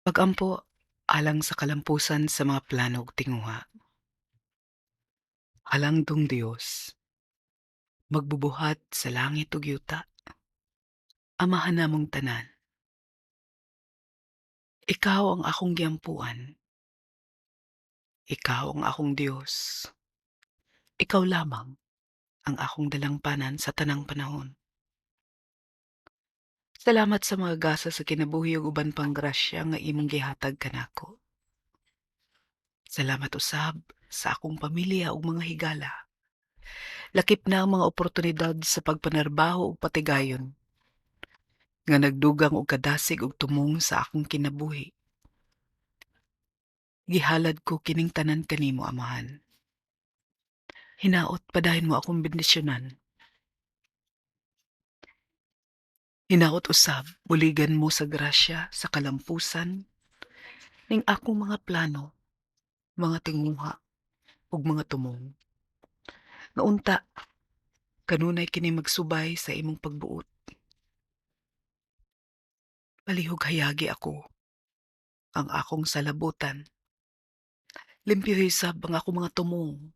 Pag-ampo alang sa kalampusan sa mga plano ug tinguha. Halangdong Dios, magbubuhat sa langit ug yuta, Amahan namong tanan. Ikaw ang akong giampuan. Ikaw ang akong Dios. Ikaw lamang ang akong dalangpanan sa tanang panahon. Salamat sa mga gasa sa kinabuhi ug uban pang grasya nga imong gihatag kanako. Salamat usab sa akong pamilya ug mga higala. Lakip na ang mga oportunidad sa pagpanarbaho ug patigayon nga nagdugang og kadasig ug tumong sa akong kinabuhi. Gihalad ko kining tanan kanimo, Amahan. Hinaot padayon mo akong bendisyonan. Hinaot usab buligan mo sa grasya sa kalampusan ning akong mga plano, mga tinguha ug mga tumong. Nga unta kanunay kini magsubay sa imong pagbuot. Palihog hayagi ako ang akong salabutan. Limpyohi sab ang akong mga tumong.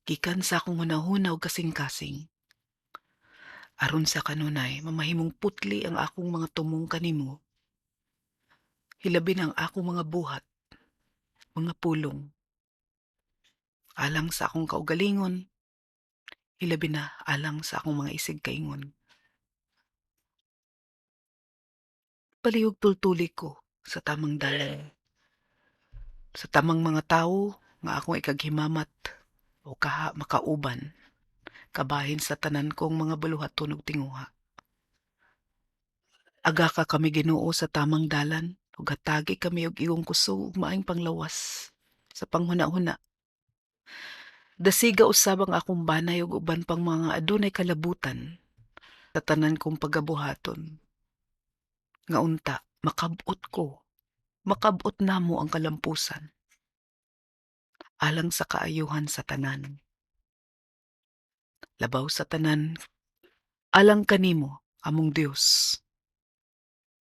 Gikan sa akong hunahuna ug kasing-kasing. Aron sa kanunay mamahimong putli ang akong mga tumong kanimo. Hilabi na ang akong mga buhat, mga pulong. Alang sa akong kaugalingon, hilabi na alang sa akong mga isigkaingon. Palihog tultuli ko sa tamang dalan. Sa tamang mga tawo nga akong ikaghimamat o kaha makauban kabahin sa tanan kong mga buluhaton ug tinguha. Aga ka kami, Ginoo, sa tamang dalan ug hatagi kami og iyong kusog ug maayong panglawas sa panghuna-huna. Dasiga usab ang akong banay ug uban pang mga adunay kalabutan sa tanan kong pagabuhaton. Nga unta makab-ot ko, makab-ot namo ang kalampusan alang sa kaayuhan sa tanan. Labaw sa tanan, alang kanimo, among Dios.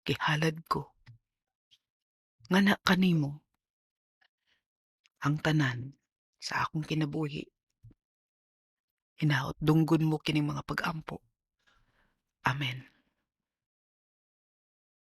Gihalad ko nga na kanimo ang tanan sa akong kinabuhi. Hinaot dunggon mo kining mga pag-ampo. Amen.